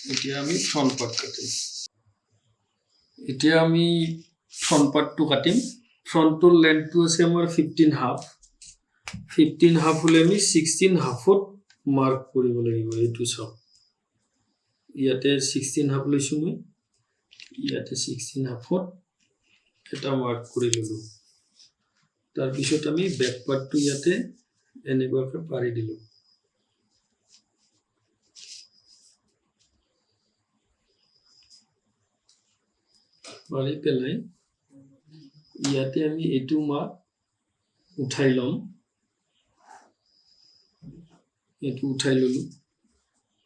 এতিয়া আমি front part কাটিম। এতিয়া আমি ফ্ৰণ্ট পাৰ্টটো কাটিম। ফ্ৰণ্টটোৰ লেন্থটো আছে আমাৰ 15 হাফ। 15 হাফ হ'লে আমি 16 হাফত মাৰ্ক কৰিব লাগিব। এইটো চাওক, ইয়াতে 16 হাফ লৈছোঁ মই। ইয়াতে 16 হাফত এটা মাৰ্ক কৰি ল'লোঁ। তাৰপিছত আমি বেক পাৰ্টটো ইয়াতে এনেকুৱাকৈ পাৰি দিলোঁ। পাৰি পেলাই ইয়াতে আমি এইটো মাৰ্ক উঠাই ল'ম। এইটো উঠাই ল'লোঁ।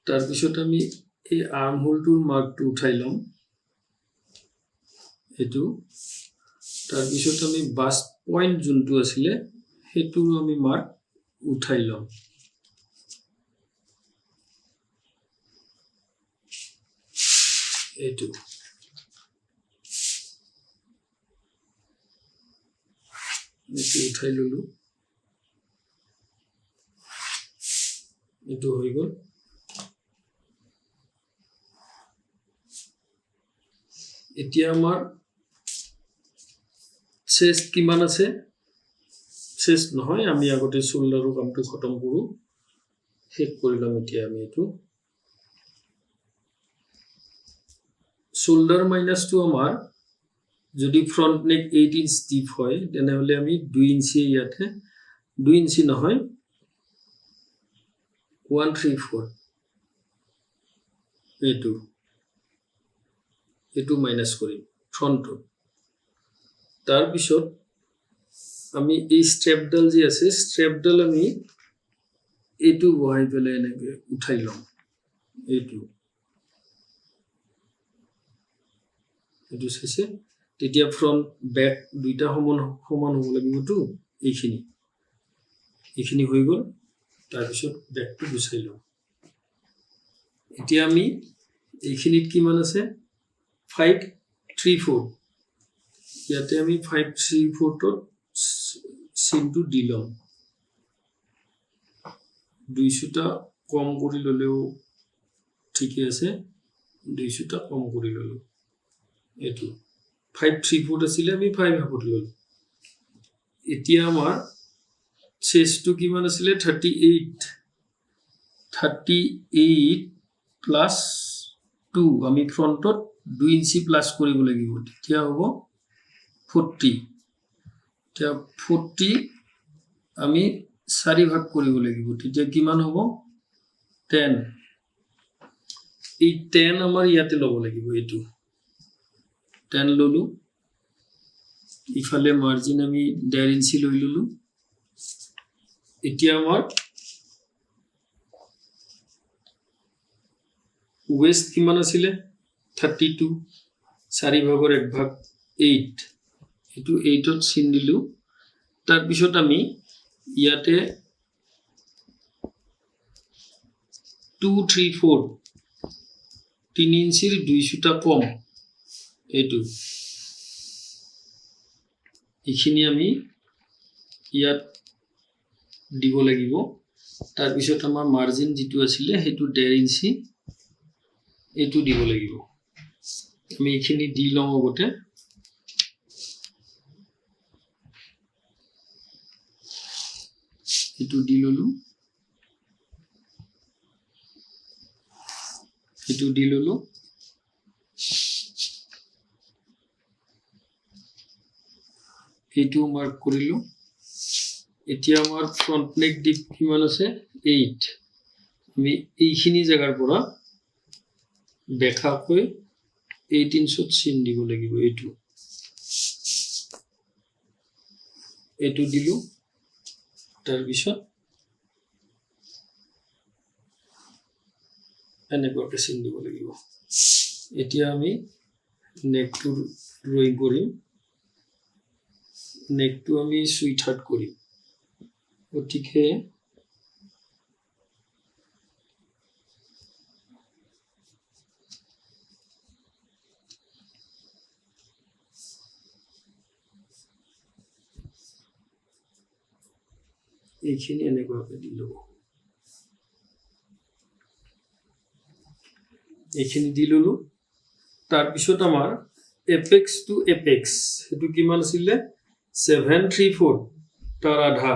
তাৰপিছত আমি এই আৰ্ম হোলটোৰ মাৰ্কটো উঠাই ল'ম, এইটো। তাৰপিছত আমি বাষ্ট পইণ্ট যোনটো আছিলে, সেইটোৰো আমি মাৰ্ক উঠাই ল'ম। এইটো উঠাই ল'লোঁ। এইটো হৈ গ'ল। এতিয়া আমাৰ চেষ্ট কিমান আছে? চেষ্ট নহয়, আমি আগতে চোল্ডাৰৰ কামটো খতম কৰোঁ, শেষ কৰি ল'ম। এতিয়া আমি এইটো চোল্ডাৰ মাইনাছটো আমাৰ যদি ফ্ৰণ্ট নেক 8 ইঞ্চ ডিপ হয়, তেনেহ'লে আমি 2 ইঞ্চি, ইয়াতে 2 ইঞ্চি নহয়, 1 3 4 এইটো মাইনাছ কৰিম ফ্ৰণ্টত। তাৰপিছত আমি এই ষ্ট্ৰেপডাল যি আছে, ষ্ট্ৰেপডাল আমি এইটো বহাই পেলাই এনেকৈ উঠাই ল'ম। এইটো চাইছে, তেতিয়া ফ্ৰণ্ট বেক দুইটা সমান সমান হ'ব লাগিবতো। এইখিনি হৈ গ'ল। তাৰপিছত বেকটো গুচাই ল'ম। এতিয়া আমি এইখিনিত কিমান আছে? 5 3 4। ইয়াতে আমি 5 3 4ত চিনটো দি ল'ম। 2 চুটা কম কৰি ল'লেও ঠিকে আছে। 2 চুটা কম কৰি ল'লোঁ। এইটো 5 3 4 আছিলে, আমি 5 হাফত ল'লোঁ। এতিয়া আমাৰ চেষ্টটো কিমান আছিলে? 38। 38 প্লাছ 2, আমি ফ্ৰণ্টত 2 ইঞ্চি প্লাছ কৰিব লাগিব, তেতিয়া হ'ব 40। এতিয়া 40 আমি চাৰি ভাগ কৰিব লাগিব, তেতিয়া কিমান হ'ব? 10। এই 10 আমাৰ ইয়াতে ল'ব লাগিব। এইটো 10 ল'লোঁ। ইফালে মাৰ্জিন আমি 1.5 ইঞ্চি লৈ ল'লোঁ। এতিয়া আমাৰ ৱেষ্ট কিমান আছিলে? 32। চাৰি ভাগৰ এক ভাগ 8। এইটো 8ত চিন দিলোঁ। তাৰপিছত আমি ইয়াতে 2 3 4, 3 ইঞ্চিৰ 2 চুটা কম, এইটো এইখিনি আমি ইয়াত দিব লাগিব। তাৰপিছত আমাৰ মাৰ্জিন যিটো আছিলে, সেইটো 1.5 ইঞ্চি, এইটো দিব লাগিব। আমি এইখিনি দি লওঁ আগতে। এইটো দি ললো, এইটো দি ললো। এইটো মাৰ্ক কৰিলো। এতিয়া আমাৰ ফ্ৰণ্ট নেক ডিপ কিমান আছে? 8। আমি এইখিনি জেগাৰ পৰা বেখাকৈ 8 ইঞ্চত চিন দিব লাগিব। এইটো দিলো। তাৰপিছত এনেকুৱাকে চিন দিব লাগিব। এতিয়া আমি নেকটো ড্ৰয়িং কৰিম। নেকটো আমি চুইট হাৰ্ট কৰিম। গতিকে এইখিনি এনেকুৱাকে দি ল'ব। এইখিনি দি ল'লোঁ। তাৰপিছত আমাৰ এপেক্স টু এপেক্স সেইটো কিমান আছিলে? 7 3/4, তাৰ আধা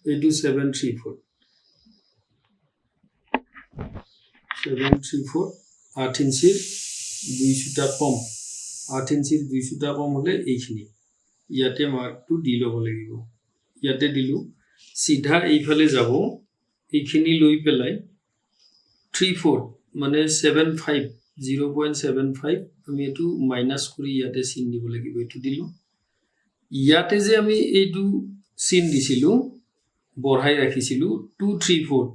এইটো 7 3/4, 7 3/4, 8 ইঞ্চিৰ 2 চুটা কম। 8 ইঞ্চিৰ 2 চুটা কম হ'লে এইখিনি ইয়াতে মাৰ্কটো দি ল'ব লাগিব। ইয়াতে দিলোঁ। চিধা এইফালে যাব, এইখিনি লৈ পেলাই 3/4 মানে 7 5, 0.75 আমি এইটো মাইনাছ কৰি ইয়াতে চিন দিব লাগিব। এইটো দিলোঁ। ইয়াতে যে আমি এইটো চিন দিছিলোঁ, বঢ়াই ৰাখিছিলোঁ 2 3/4,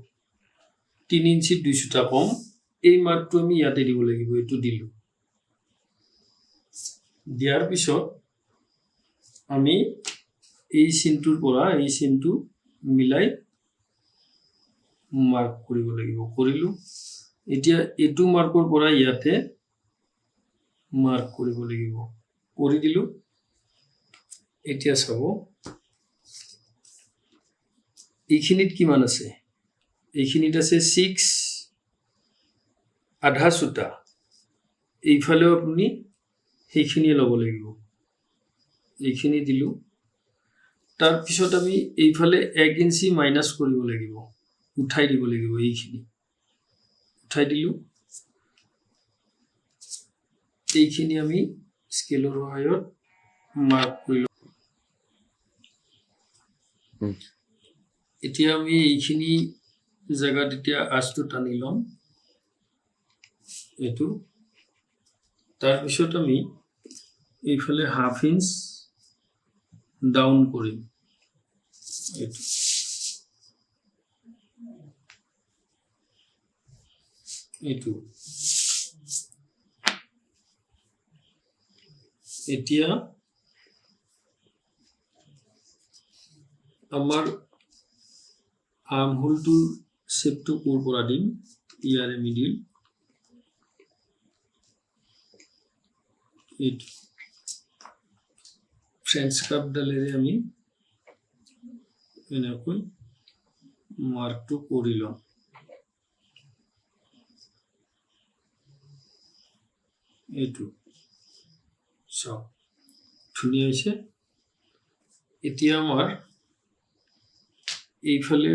3 ইঞ্চিত 2 চুটা কম, এই মাৰ্কটো আমি ইয়াতে দিব লাগিব। এইটো দিলোঁ। দিয়াৰ পিছত আমি এই চিনটোৰ পৰা এই চিনটো মিলাই মাৰ্ক কৰিব লাগিব। কৰিলোঁ। এতিয়া এইটো মাৰ্কৰ পৰা ইয়াতে মাৰ্ক কৰিব লাগিব। কৰি দিলোঁ। এতিয়া চাব, এইখিনিত কিমান আছে? এইখিনিত আছে 6 আধা চুটা। এইফালেও আপুনি সেইখিনিয়ে ল'ব লাগিব। এইখিনি দিলোঁ। তাৰপিছত আমি এইফালে 1 ইঞ্চি মাইনাছ কৰিব লাগিব, উঠাই দিব লাগিব। এইখিনি উঠাই দিলোঁ। এইখিনি আমি স্কেলৰ সহায়ত মাৰ্ক কৰিলোঁ। এতিয়া আমি এইখিনি জেগাত এতিয়া আঁচটো টানি ল'ম এইটো। তাৰপিছত আমি এইফালে হাফ ইঞ্চ ডাউন কৰিম এইটো। এইটো এতিয়া আমাৰ আৰ্ম হোলটোৰ শ্বেপটো ক'ৰ পৰা দিম? ইয়াৰে মিডিল এইটো ফ্ৰেঞ্চ কাৰ্ভডালেৰে আমি এনেকৈ মাৰ্কটো কৰি ল'ম। এইটো চাওক, ধুনীয়া হৈছে। এতিয়া আমাৰ এইফালে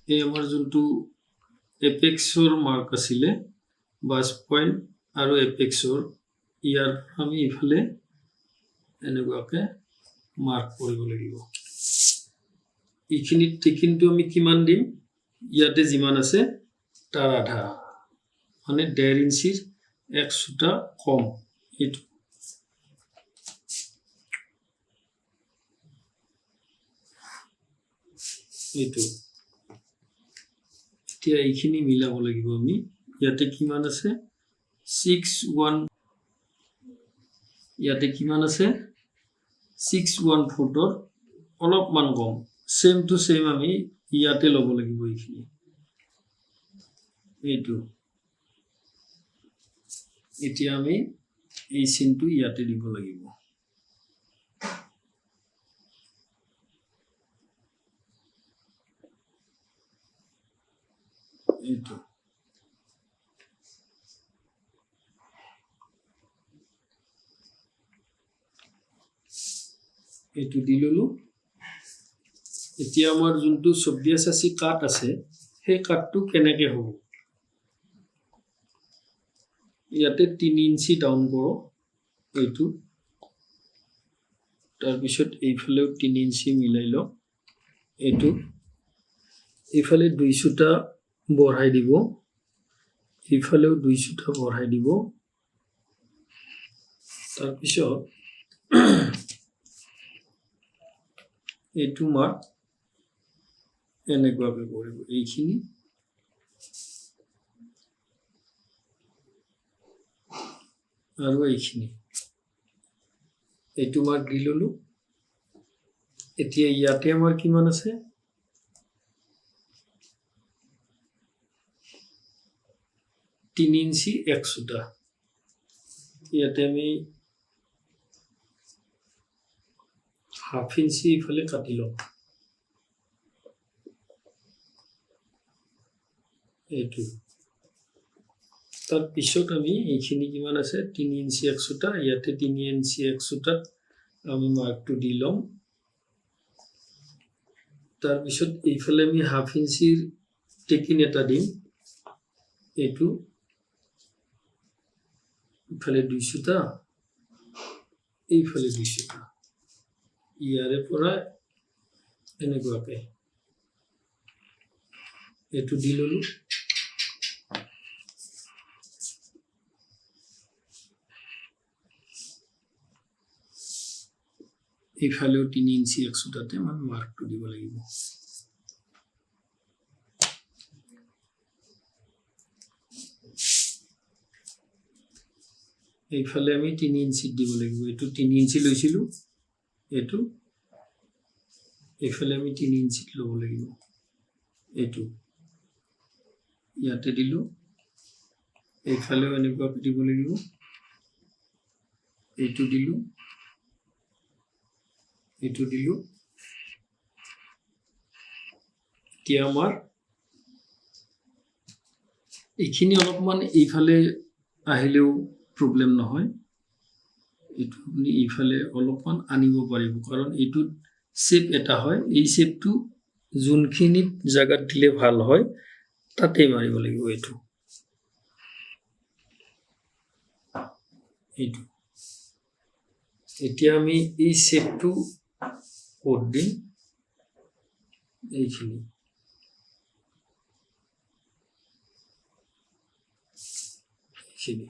এই আমাৰ যোনটো এপেক্সৰ মাৰ্ক আছিলে, বাছ পইণ্ট আৰু এপেক্সৰ, ইয়াৰ পৰা আমি এইফালে এনেকুৱাকে মাৰ্ক কৰিব লাগিব। এইখিনিত কিন্তু আমি কিমান দিম? ইয়াতে যিমান আছে তাৰ আধা, মানে 1.5 ইঞ্চিৰ 1 চুটা কম এইটো। এইটো এতিয়া এইখিনি মিলাব লাগিব আমি। ইয়াতে কিমান আছে? 6 1। ইয়াতে কিমান আছে? 6 1/4ৰ অলপমান কম। ছেম টু ছেম আমি ইয়াতে ল'ব লাগিব এইখিনি, এইটো। এতিয়া আমি এই চিনটো ইয়াতে দিব লাগিব। এইটো এইটো দি ললো। এতিয়া আমাৰ যোনটো সব্যাসাচী কাট আছে, সেই কাটটো কেনেকে হ'ব? ইয়াতে 3 ইঞ্চি ডাউন কৰক এইটো। তাৰপিছত এইফালেও 3 ইঞ্চি মিলাই লওক এইটো। এইফালে 2 চুটা বঢ়াই দিব, এইফালেও 2 চুটা বঢ়াই দিব। তাৰপিছত এইটো মাৰ্ক এনেকুৱাকে কৰিব এইখিনি। আৰু এইখিনি এইটো মাৰ্ক দি ললো। এতিয়া ইয়াতে আমাৰ কিমান আছে? 3 ইঞ্চি 1 চুটা। ইয়াতে আমি হাফ ইঞ্চি ইফালে কাটি ল'ম। এইটো। তাৰপিছত আমি এইখিনি কিমান আছে, 3 ইঞ্চি 1 চুটা, ইয়াতে 3 ইঞ্চি 1 চুটাত আমি মাৰ্কটো দি ল'ম। তাৰপিছত এইফালে আমি হাফ ইঞ্চিৰ টেকিন এটা দিম, এইটো ইফালে 2 চুটা, এইফালে 2 চুটা, ইয়াৰে পৰা এনেকুৱাকে এইটো দি ল'লো। এইফালেও 3 ইঞ্চি 1 চুটাতে মই মাৰ্কটো দিব লাগিব। এইফালে আমি 3 ইঞ্চিত দিব লাগিব, এইটো 3 ইঞ্চি লৈছিলোঁ, এইটো এইফালে আমি 3 ইঞ্চিত ল'ব লাগিব, এইটো ইয়াতে দিলোঁ। এইফালেও এনেকুৱাকৈ দিব লাগিব, এইটো দিলোঁ, এইটো দিলোঁ। এতিয়া আমাৰ এইখিনি অলপমান এইফালে আহিলেও প্ৰব্লেম নহয়, এইটো আপুনি এইফালে অলপমান আনিব পাৰিব, কাৰণ এইটোত শ্বেপ এটা হয়, এই শ্বেপটো যোনখিনিত জাগাত দিলে ভাল হয় তাতেই মাৰিব লাগিব। এইটো এইটো এতিয়া আমি এই শ্বেপটো ক'ত দিম, এইখিনি এইখিনি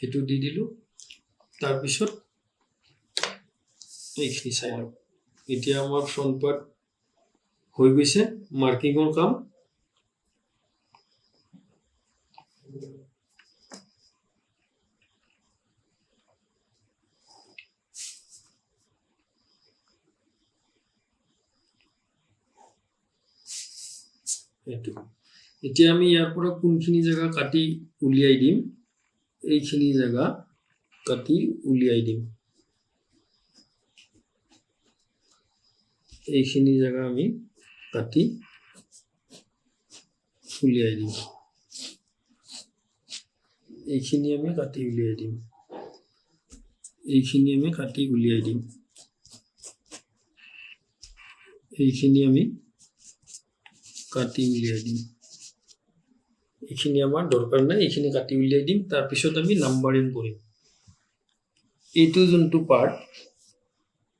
এইটো দি দিলোঁ। তাৰপিছত এইখিনি চাই লওক। এতিয়া আমাৰ ফ্ৰণ্ট পাৰ্ট হৈ গৈছে, মাৰ্কিঙৰ কাম। এইটো এতিয়া আমি ইয়াৰ পৰা কোনখিনি জেগা কাটি উলিয়াই দিম, এইখিনি জেগা কাটি উলিয়াই দিম, এইখিনি জেগা আমি কাটি উলিয়াই দিম, এইখিনি আমি কাটি উলিয়াই দিম, এইখিনি আমি কাটি উলিয়াই দিম, এইখিনি আমি কাটি উলিয়াই দিম। এইখিনি আমাৰ দৰকাৰ নাই, এইখিনি কাটি উলিয়াই দিম। তাৰপিছত আমি নাম্বাৰিং কৰিম। এইটো যোনটো পাৰ্ট,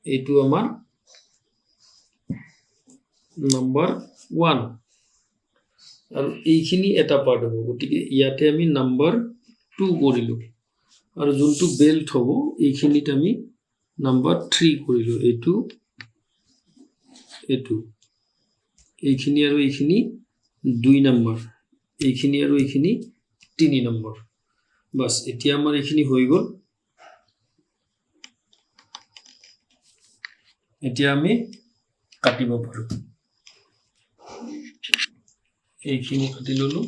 এইটো আমাৰ নাম্বাৰ 1 আৰু এইখিনি এটা পাৰ্ট হ'ব, গতিকে ইয়াতে আমি নাম্বাৰ 2 কৰিলোঁ। আৰু যোনটো বেল্ট হ'ব এইখিনিত আমি নাম্বাৰ 3 কৰিলোঁ, এইটো এইটো এইখিনি আৰু এইখিনি 2 নম্বৰ, এইখিনি আৰু এইখিনি 3 নম্বৰ। বাছ এতিয়া আমাৰ এইখিনি হৈ গ'ল। এতিয়া আমি কাটিব পাৰোঁ। এইখিনি কাটি ল'লোঁ,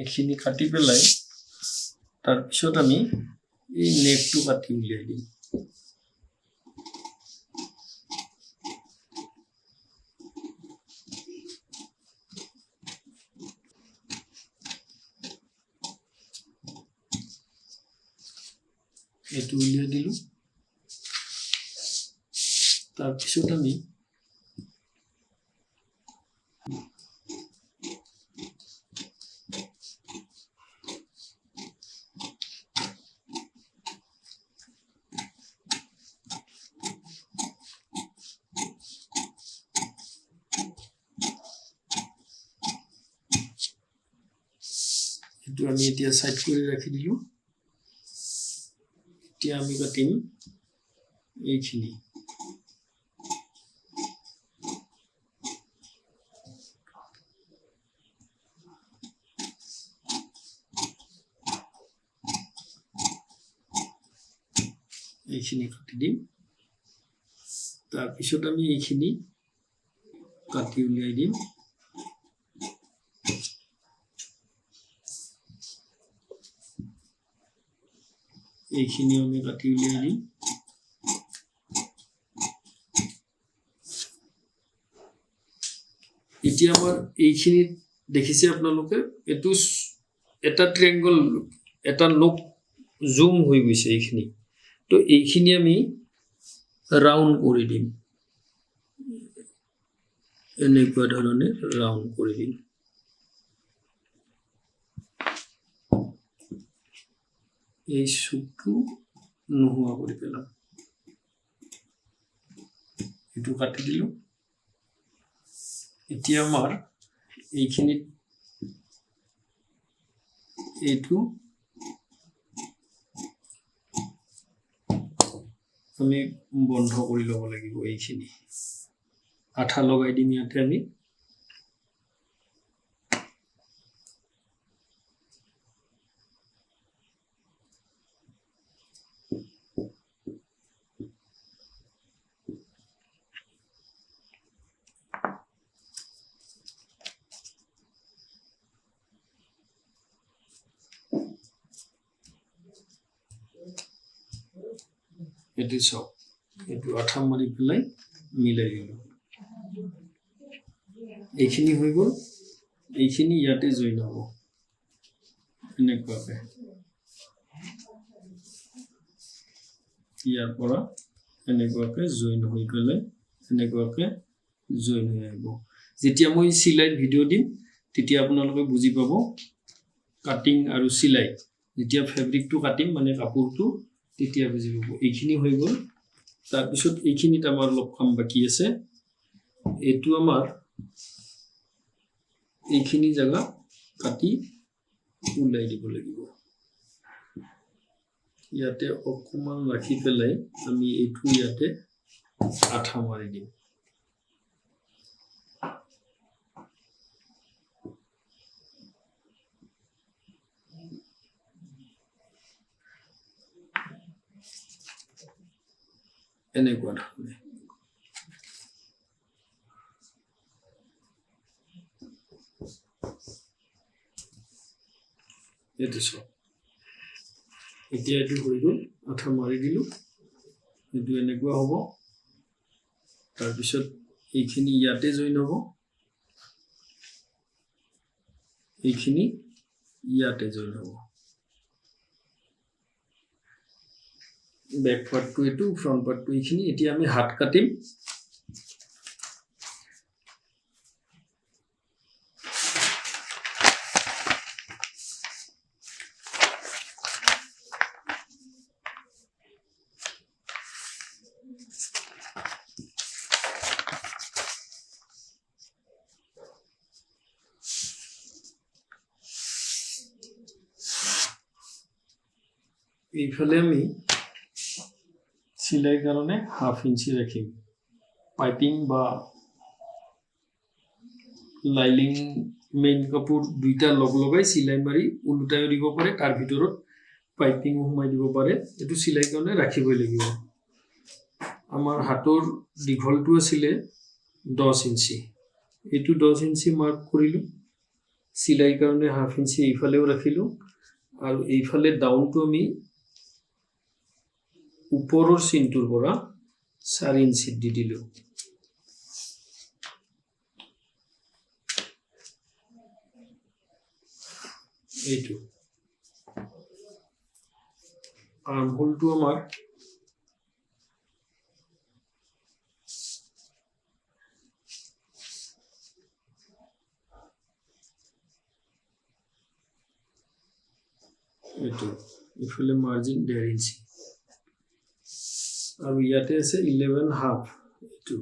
এইখিনি কাটি পেলাই তাৰপিছত আমি এই নেকটো কাটি উলিয়াই দিম। এইটো উলিয়াই দিলোঁ। তাৰপিছত আমি এইটো আমি এতিয়া চাইড কৰি ৰাখি দিলোঁ। এতিয়া আমি কাটিম এইখিনি। এইখিনি কাটি দিম। তাৰপিছত আমি এইখিনি কাটি উলিয়াই দিম। এইখিনিও আমি কাটি উলিয়াই দিম। এতিয়া আমাৰ এইখিনিত দেখিছে আপোনালোকে, এইটো এটা ট্ৰেংগল, এটা নোক জুম হৈ গৈছে এইখিনি। তো এইখিনি আমি ৰাউণ্ড কৰি দিম, এনেকুৱা ধৰণে ৰাউণ্ড কৰি দিম। এই চুকটো নোহোৱা কৰি পেলাম। এইটো কাটি দিলোঁ। এতিয়া আমাৰ এইখিনিত এইটো আমি বন্ধ কৰি ল'ব লাগিব। এইখিনি আঠা লগাই দিম ইয়াতে আমি। এইটো চাওক, এইটো আঠা মাৰি পেলাই মিলাই দিলোঁ। এইখিনি হৈ গ'ল। এইখিনি ইয়াতে জইন হ'ব এনেকুৱাকে। ইয়াৰ পৰা এনেকুৱাকে জইন হৈ পেলাই এনেকুৱাকে জইন হৈ আহিব। যেতিয়া মই চিলাইৰ ভিডিঅ' দিম তেতিয়া আপোনালোকে বুজি পাব কাটিং আৰু চিলাই। যেতিয়া ফেব্ৰিকটো কাটিম মানে কাপোৰটো, তেতিয়া বুজি পাব। এইখিনি হৈ গ'ল। তাৰপিছত এইখিনিত আমাৰ অলপ কাম বাকী আছে। এইটো আমাৰ এইখিনি জেগা কাটি ওলাই দিব লাগিব। ইয়াতে অকণমান ৰাখি পেলাই আমি এইটো ইয়াতে আঠা মাৰি দিম। এনেকুৱা ধৰণে। এইটো চাওক, এতিয়া এইটো হৈ গ'ল, আঠা মাৰি দিলোঁ। এইটো এনেকুৱা হ'ব। তাৰপিছত এইখিনি ইয়াতে জইন হ'ব, এইখিনি ইয়াতে জইন হ'ব। বেক পাৰ্টটো এইটো, ফ্ৰণ্ট পাৰ্টটো এইখিনি। এতিয়া আমি হাত কাটিম। এইফালে আমি চিলাইৰ কাৰণে হাফ ইঞ্চি ৰাখিম। পাইপিং বা লাইনিং মেইন কাপোৰ দুইটা লগ লগাই চিলাই মাৰি ওলোটাইও দিব পাৰে, তাৰ ভিতৰত পাইপিঙো সোমাই দিব পাৰে। এইটো চিলাই কাৰণে ৰাখিবই লাগিব। আমাৰ হাতৰ দীঘলটো আছিলে 10 ইঞ্চি, এইটো 10 ইঞ্চি মাৰ্ক কৰিলোঁ। চিলাই কাৰণে হাফ ইঞ্চি এইফালেও ৰাখিলোঁ। আৰু এইফালে ডাউনটো আমি ওপৰৰ চিনটোৰ পৰা 4 ইঞ্চিত দি দিলোঁ। এইটো আৰ্মহোলটো আমাৰ এইটো এইফালে মাৰ্জিন 1.5 ইঞ্চি আৰু ইয়াতে আছে 11.5। এইটো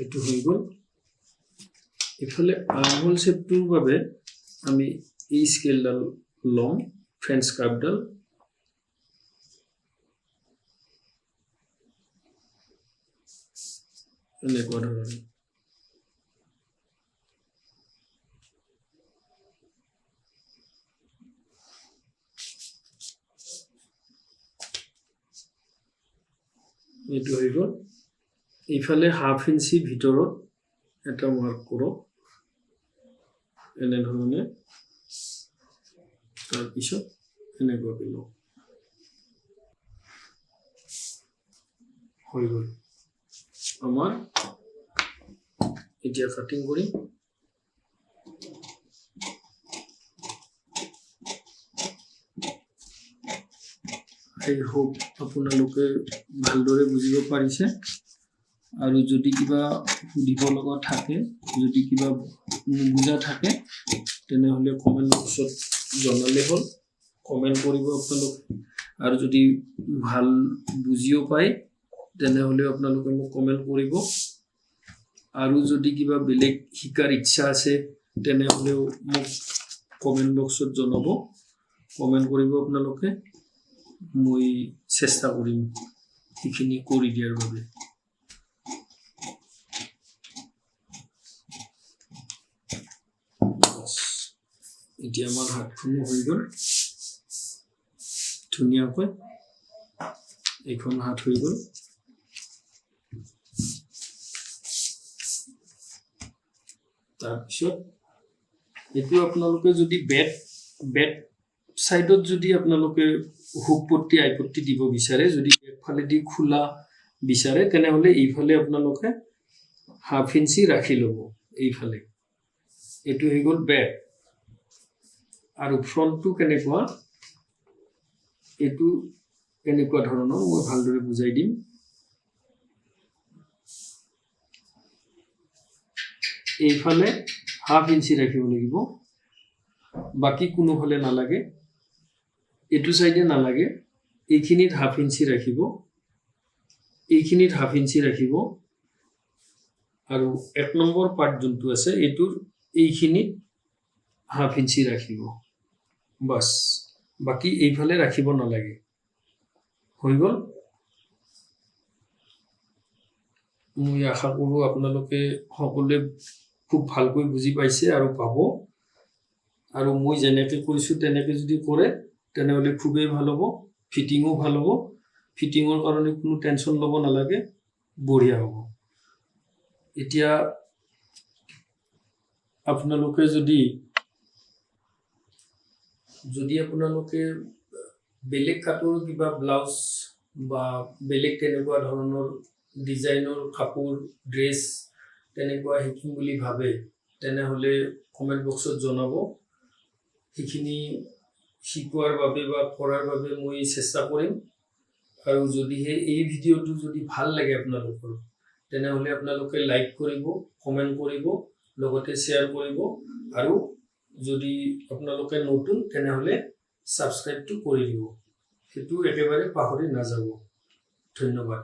এইটো হৈ গ'ল। ইফালে আৰ্মহোল শ্বেপটোৰ বাবে আমি এই স্কেলডাল ল'ম, ফ্ৰেঞ্চ কাৰ্ভডাল। এনেকুৱা ধৰণে এইটো হৈ গ'ল। ইফালে হাফ ইঞ্চি ভিতৰত এটা মাৰ্ক কৰক এনেধৰণে, তাৰপিছত এনেকুৱাকৈ লওক, হৈ গ'ল আমাৰ। এতিয়া কাটিং কৰিম। আই হোপ আপোনালোকে ভালদৰে বুজিব পাৰিছে। আৰু যদি কিবা সুধিব লগা থাকে, যদি কিবা নুবুজা থাকে, তেনেহ'লে কমেণ্ট বক্সত জনালে হ'ল, কমেণ্ট কৰিব আপোনালোকে। আৰু যদি ভাল বুজিও পায় তেনেহ'লে আপোনালোকে মোক কমেণ্ট কৰিব। আৰু যদি কিবা বেলেগ শিকাৰ ইচ্ছা আছে তেনেহ'লেও মোক কমেণ্ট বক্সত জনাব, কমেণ্ট কৰিব আপোনালোকে, মই চেষ্টা কৰিম সেইখিনি কৰি দিয়াৰ বাবে। এতিয়া আমাৰ হাতখনো হৈ গ'ল ধুনীয়াকৈ, এইখন হাত হৈ গ'ল। তাৰপিছত এইটো আপোনালোকে যদি বেক চাইডত যদি আপোনালোকে হুক পট্টি আই পট্টি দিব বিচাৰে, যদি একফালেদি খোলা বিচাৰে, তেনেহ'লে এইফালে আপোনালোকে হাফ ইঞ্চি ৰাখি ল'ব এইফালে। এইটো হৈ গ'ল বেক। আৰু ফ্ৰণ্টটো কেনেকুৱা, এইটো এনেকুৱা ধৰণৰ, মই ভালদৰে বুজাই দিম। এইফালে হাফ ইঞ্চি ৰাখিব লাগিব, বাকী কোনোফালে নালাগে, এইটো চাইডে নালাগে। এইখিনিত হাফ ইঞ্চি ৰাখিব, এইখিনিত হাফ ইঞ্চি ৰাখিব। আৰু এক নম্বৰ পাৰ্ট যোনটো আছে এইটোৰ এইখিনিত হাফ ইঞ্চি ৰাখিব, বাছ, বাকী এইফালে ৰাখিব নালাগে। হৈ গ'ল। মই আশা কৰোঁ আপোনালোকে সকলোৱে খুব ভালকৈ বুজি পাইছে আৰু পাব। আৰু মই যেনেকৈ কৰিছোঁ তেনেকৈ যদি কৰে তেনেহ'লে খুবেই ভাল হ'ব, ফিটিঙো ভাল হ'ব। ফিটিঙৰ কাৰণে কোনো টেনশ্যন ল'ব নালাগে, বঢ়িয়া হ'ব। এতিয়া আপোনালোকে যদি আপোনালোকে বেলেগ কাপোৰ কিবা ব্লাউজ বা বেলেগ তেনেকুৱা ধৰণৰ ডিজাইনৰ কাপোৰ ড্ৰেছ তেনেকুৱা শিকিম বুলি ভাবে, তেনেহ'লে কমেণ্ট বক্সত জনাব। সেইখিনি শিকোৱাৰ বাবে বা কৰাৰ বাবে মই চেষ্টা কৰিম। আৰু যদিহে এই ভিডিঅ'টো যদি ভাল লাগে আপোনালোকৰ, তেনেহ'লে আপোনালোকে লাইক কৰিব, কমেণ্ট কৰিব, লগতে শ্বেয়াৰ কৰিব। আৰু যদি আপোনালোকে নতুন তেনেহ'লে ছাবস্ক্ৰাইবটো কৰি দিব, সেইটো একেবাৰে পাহৰি নাযাব। ধন্যবাদ।